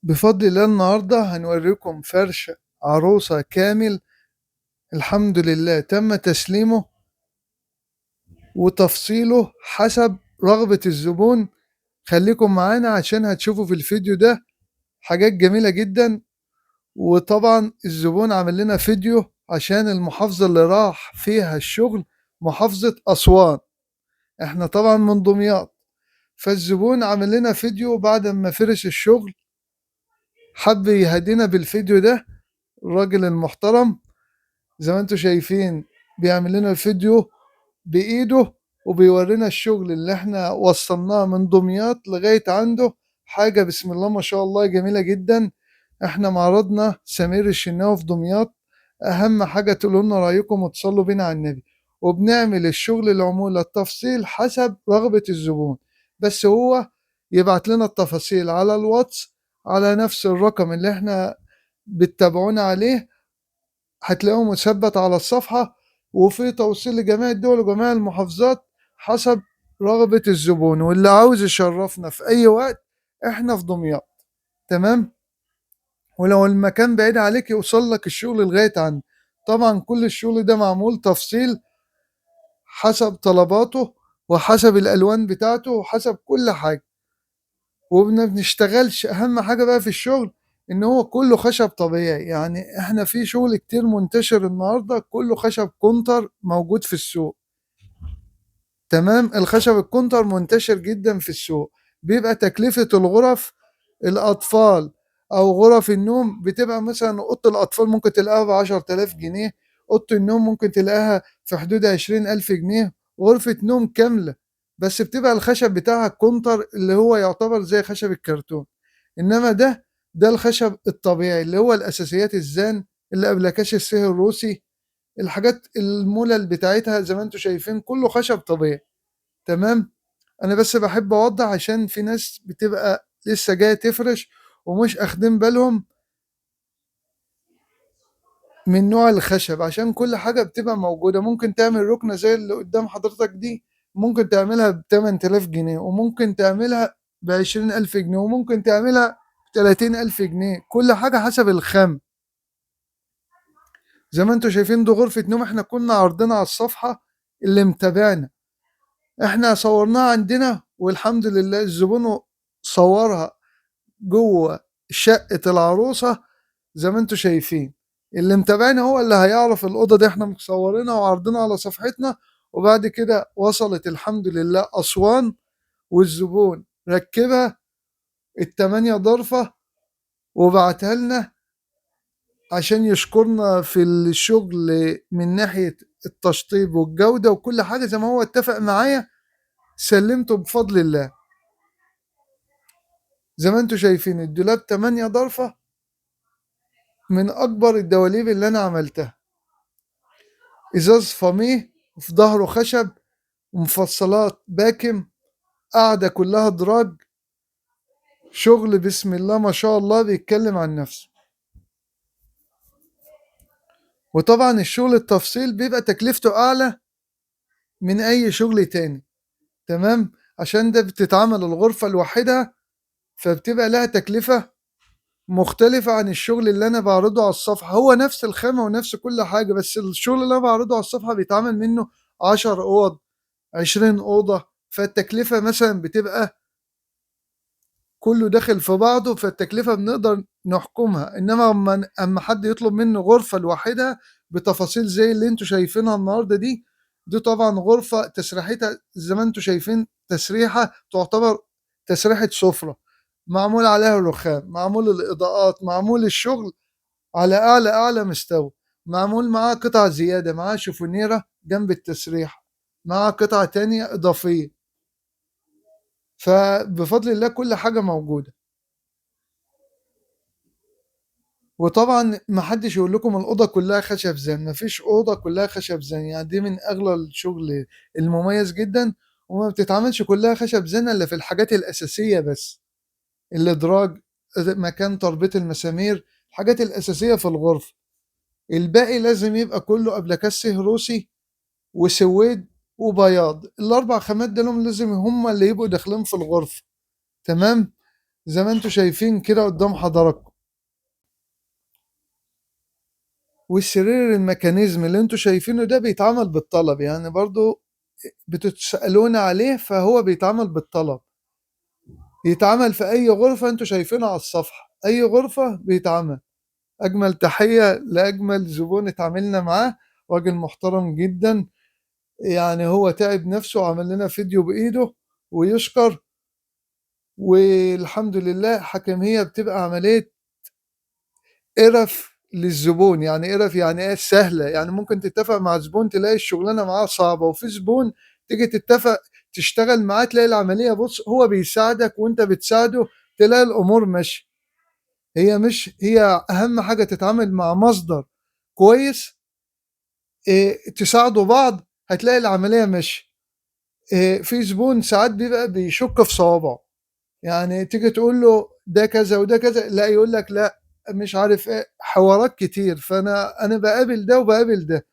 بفضل الله النهاردة هنوريكم فرش عروسة كامل، الحمد لله تم تسليمه وتفصيله حسب رغبة الزبون. خليكم معانا عشان هتشوفوا في الفيديو ده حاجات جميلة جدا. وطبعا الزبون عامل لنا فيديو عشان المحافظة اللي راح فيها الشغل محافظة أسوان، احنا طبعا من دمياط، فالزبون عامل لنا فيديو بعد ما فرش الشغل، حب يهدينا بالفيديو ده. الراجل المحترم زي ما انتم شايفين بيعمل لنا الفيديو بإيده وبيورينا الشغل اللي احنا وصلناه من دمياط لغاية عنده. حاجة بسم الله ما شاء الله جميلة جدا. احنا معرضنا سمير الشناوي في دمياط. اهم حاجة تقولوا لنا رأيكم وتصلوا بينا على النبي. وبنعمل الشغل العمولة التفصيل حسب رغبة الزبون، بس هو يبعت لنا التفاصيل على الواتس على نفس الرقم اللي احنا بتتابعونا عليه، هتلاقوه مثبت على الصفحة. وفي توصيل لجميع الدول وجميع المحافظات حسب رغبة الزبون. واللي عاوز يشرفنا في أي وقت احنا في دمياط، تمام؟ ولو المكان بعيد عليك يوصل لك الشغل لغاية عندك. طبعا كل الشغل ده معمول تفصيل حسب طلباته وحسب الألوان بتاعته وحسب كل حاجة، وما بنشتغلش. أهم حاجة بقى في الشغل إن هو كله خشب طبيعي. يعني إحنا في شغل كتير منتشر النهاردة كله خشب كونتر موجود في السوق، تمام؟ الخشب الكونتر منتشر جدا في السوق، بيبقى تكلفة الغرف الأطفال أو غرف النوم بتبقى مثلا أوضة الأطفال ممكن تلاقيها ب10,000 جنيه، أوضة النوم ممكن تلاقيها في حدود 20,000 جنيه، غرفة نوم كاملة، بس بتبقى الخشب بتاعها الكونتر اللي هو يعتبر زي خشب الكرتون. إنما ده الخشب الطبيعي اللي هو الأساسيات، الزان اللي قبلكاش السيه الروسي، الحاجات الملل بتاعتها زي ما انتم شايفين كله خشب طبيعي، تمام؟ أنا بس بحب أوضح عشان في ناس بتبقى لسه جاية تفرش ومش أخدين بالهم من نوع الخشب، عشان كل حاجة بتبقى موجودة. ممكن تعمل ركنة زي اللي قدام حضرتك دي، ممكن تعملها ب8000 جنيه، وممكن تعملها ب20,000 جنيه، وممكن تعملها ب30,000 جنيه، كل حاجة حسب الخام. زي ما انتم شايفين دي غرفة نوم احنا كنا عرضنا على الصفحة اللي متابعنا، احنا صورناها عندنا والحمد لله الزبون صورها جوه شقة العروسة زي ما انتم شايفين. اللي متابعنا هو اللي هيعرف الأوضة دي احنا مصورينها وعرضنا على صفحتنا. وبعد كده وصلت الحمد لله أسوان، والزبون ركبها التمانية ضرفة وبعتها لنا عشان يشكرنا في الشغل من ناحية التشطيب والجودة وكل حاجة زي ما هو اتفق معايا. سلمته بفضل الله. زي ما انتم شايفين الدولاب 8 ضرفة من أكبر الدواليب اللي أنا عملتها، إزاز فاميه وفي ظهره خشب ومفصلات باكم، قاعدة كلها دراج، شغل بسم الله ما شاء الله بيتكلم عن نفسه. وطبعا الشغل التفصيل بيبقى تكلفته أعلى من أي شغل تاني، تمام؟ عشان ده بتتعمل الغرفة لوحدها، فبتبقى لها تكلفة مختلفة عن الشغل اللي أنا بعرضه على الصفحة. هو نفس الخامة ونفس كل حاجة، بس الشغل اللي أنا بعرضه على الصفحة بيتعمل منه 10 أوض، 20 أوضة، فالتكلفة مثلا بتبقى كله داخل في بعضه، فالتكلفة بنقدر نحكمها. إنما أما حد يطلب منه غرفة لوحدها بتفاصيل زي اللي انتوا شايفينها النهاردة دي طبعا غرفة تسريحتها زي ما انتوا شايفين تسريحة تعتبر تسريحة سفرة، معمول عليها الرخام، معمول الإضاءات، معمول الشغل على أعلى مستوى، معمول معاه قطع زيادة، معاه شوفونيرة جنب التسريحة، معاه قطعة تانية إضافية. فبفضل الله كل حاجة موجودة. وطبعا ما حدش يقول لكم الأوضة كلها خشب زان، ما فيش أوضة كلها خشب زان، يعني دي من أغلى الشغل المميز جدا، وما بتتعملش كلها خشب زان إلا في الحاجات الأساسية بس، الإدراج، مكان تربيط المسامير، الحاجات الأساسية في الغرفة. الباقي لازم يبقى كله أبلكاس روسي وسويد وبياض، الأربع خامات دول لازم هم اللي يبقوا داخلين في الغرفة، تمام؟ زي ما انتم شايفين كده قدام حضراتكم. والسرير ال mechanism اللي انتم شايفينه ده بيتعمل بالطلب، يعني برضو بتتسألونا عليه، فهو بيتعمل بالطلب، يتعمل في اي غرفة انتم شايفينها على الصفحة، اي غرفة بيتعمل. اجمل تحية لاجمل زبون اتعاملنا معاه، راجل محترم جدا، يعني هو تعب نفسه وعمل لنا فيديو بايده ويشكر. والحمد لله. حكم هي بتبقى عملية قرف للزبون، يعني قرف يعني ايه سهلة، يعني ممكن تتفق مع زبون تلاقي الشغلانة معاه صعبة، وفي زبون تيجي تتفق تشتغل معاه تلاقي العملية بص هو بيساعدك وانت بتساعده، تلاقي الامور ماشية. هي مش هي اهم حاجة تتعامل مع مصدر كويس، إيه، تساعدوا بعض، هتلاقي العملية ماشية. إيه، في زبون ساعات بيبقى بيشك في صوابعه، يعني تيجي تقول له ده كذا وده كذا، لا يقول لك لا مش عارف ايه، حوارات كتير. فانا بقابل ده وبقابل ده،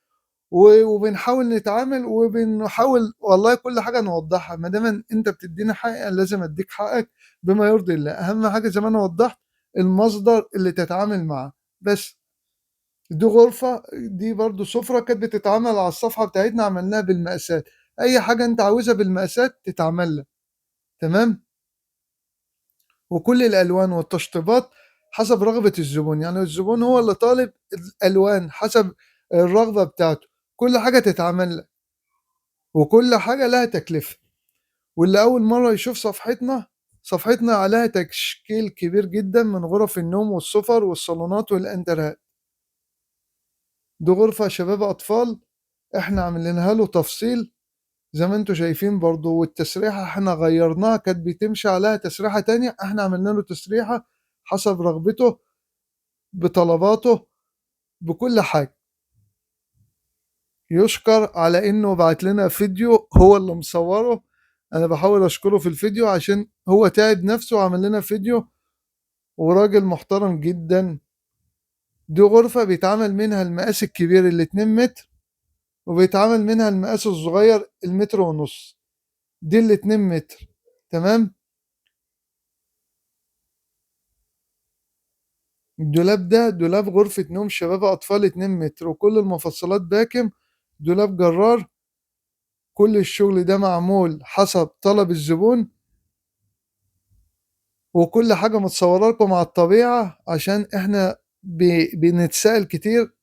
وبنحاول نتعامل وبنحاول والله كل حاجة نوضحها. ما دام انت بتديني حقي انا لازم اديك حقك بما يرضي الله. اهم حاجة زي ما انا وضحت المصدر اللي تتعامل معاه. بس دي غرفة، دي برضو سفره كانت بتتعمل على الصفحة بتاعتنا، عملناها بالمقاسات، اي حاجة انت عاوزها بالمقاسات تتعمل لك، تمام. وكل الالوان والتشطيبات حسب رغبة الزبون، يعني الزبون هو اللي طالب الالوان حسب الرغبة بتاعته، كل حاجة تتعمل لك وكل حاجة لها تكلفة. واللي اول مرة يشوف صفحتنا، صفحتنا عليها تشكيل كبير جدا من غرف النوم والسفر والصالونات والانترهات. دي غرفة شباب اطفال احنا عاملينها له تفصيل زي ما انتم شايفين برضو، والتسريحه احنا غيرناها، كانت بتمشي عليها تسريحه تانية، احنا عملنا له تسريحه حسب رغبته بطلباته بكل حاجة. يشكر على انه بعت لنا فيديو هو اللي مصوره، انا بحاول اشكره في الفيديو عشان هو تعب نفسه وعمل لنا فيديو، وراجل محترم جدا. دي غرفة بيتعمل منها المقاس الكبير الاتنين متر، وبيتعمل منها المقاس الصغير المتر ونص، دي الاتنين متر، تمام. الدولاب ده دولاب غرفة نوم شباب أطفال 2 متر، وكل المفصلات باكم، دولاب جرار، كل الشغل ده معمول حسب طلب الزبون، وكل حاجة متصورة لكم على الطبيعة، عشان احنا بنتسأل كتير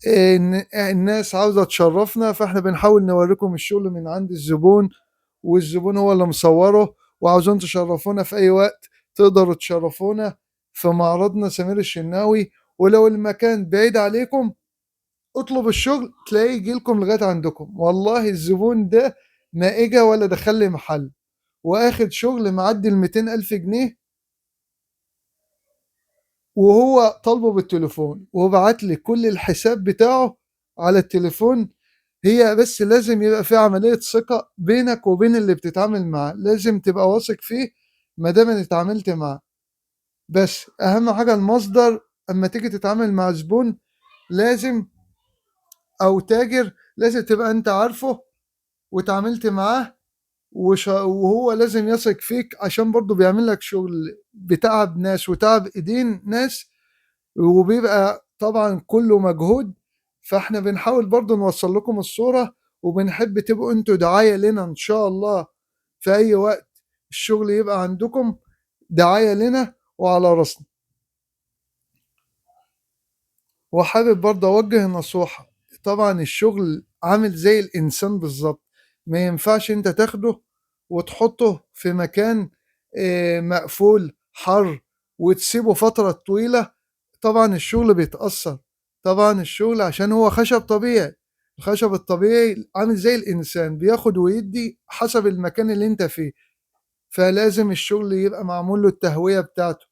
إن الناس عاوزة تشرفنا، فاحنا بنحاول نوريكم الشغل من عند الزبون، والزبون هو اللي مصوره، وعاوزين تشرفونا في أي وقت تقدروا تشرفونا في معرضنا سمير الشناوي. ولو المكان بعيد عليكم اطلب الشغل تلاقيه يجيلكم لغاية عندكم. والله الزبون ده ما اجا ولا دخل لي محل، واخد شغل معدي ال 200,000 جنيه، وهو طالبه بالتليفون، وبعت لي كل الحساب بتاعه على التليفون. هي بس لازم يبقى في عملية ثقة بينك وبين اللي بتتعامل معاه، لازم تبقى واثق فيه ما دام اتعاملت معاه. بس اهم حاجة المصدر، اما تيجي تتعامل مع زبون لازم، او تاجر لازم تبقى انت عارفه وتعاملت معاه، وهو لازم يثق فيك، عشان برضه بيعمل لك شغل بتعب ناس وتعب ايدين ناس، وبيبقى طبعا كله مجهود. فاحنا بنحاول برضه نوصل لكم الصورة، وبنحب تبقوا انتوا دعاية لنا ان شاء الله في اي وقت الشغل يبقى عندكم دعاية لنا وعلى راسنا. وحابب برضه اوجه نصيحة، طبعا الشغل عامل زي الانسان بالظبط، ما ينفعش انت تاخده وتحطه في مكان مقفول حر وتسيبه فترة طويلة، طبعا الشغل بيتأثر. طبعا الشغل عشان هو خشب طبيعي، الخشب الطبيعي عامل زي الإنسان بياخد ويدي حسب المكان اللي انت فيه، فلازم الشغل يبقى معمول له التهوية بتاعته.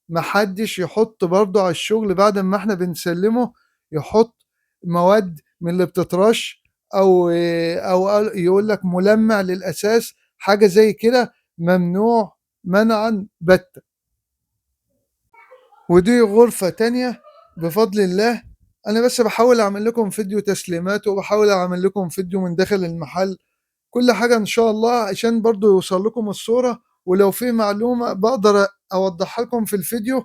محدش يحط برضه على الشغل بعد ما احنا بنسلمه يحط مواد من اللي بتترش او يقول لك ملمع للاساس، حاجة زي كده ممنوع منعا باتا. ودي غرفة تانية بفضل الله. انا بس بحاول اعمل لكم فيديو تسليمات، وبحاول اعمل لكم فيديو من داخل المحل، كل حاجة ان شاء الله عشان برضو يوصل لكم الصورة ولو في معلومة بقدر أوضحها لكم في الفيديو.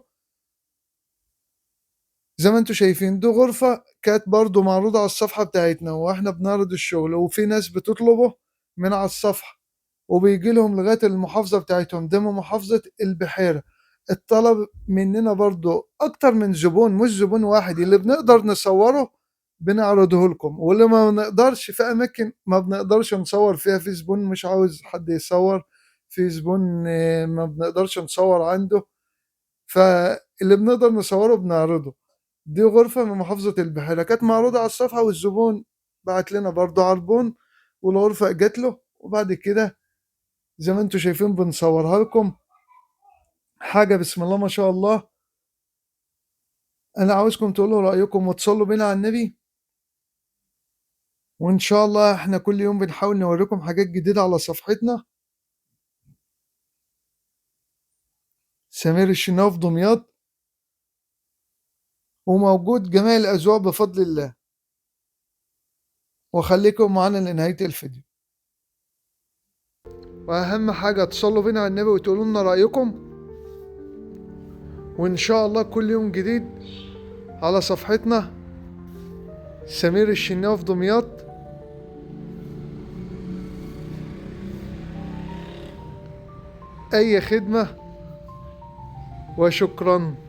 زي ما انتم شايفين دي غرفة كانت برضو معروضة على الصفحة بتاعتنا واحنا بنعرض الشغل، وفي ناس بتطلبه من على الصفحة وبيجي لهم لغاية المحافظة بتاعتهم، دي من محافظة البحيرة. الطلب مننا برضو أكتر من زبون، مش زبون واحد، اللي بنقدر نصوره بنعرضه لكم، واللي ما بنقدرش في أماكن ما بنقدرش نصور فيها، في زبون مش عاوز حد يصور، في زبون ما بنقدرش نصور عنده، فاللي بنقدر نصوره بنعرضه. دي غرفة من محافظة البحيرة كانت معروضة على الصفحة، والزبون بعت لنا برضو عربون والغرفة جات له، وبعد كده زي ما انتم شايفين بنصورها لكم. حاجة بسم الله ما شاء الله. أنا عاوزكم تقولوا رأيكم وتصلوا بينا على النبي، وإن شاء الله احنا كل يوم بنحاول نوريكم حاجات جديدة على صفحتنا. سمير الشناوي في دمياط، وموجود جميع الأذواق بفضل الله. وخليكم معانا لنهاية الفيديو. وأهم حاجة تصلوا بينا على النبي وتقولوا لنا رأيكم، وإن شاء الله كل يوم جديد على صفحتنا سمير الشناوي في دمياط. أي خدمة، وشكرا.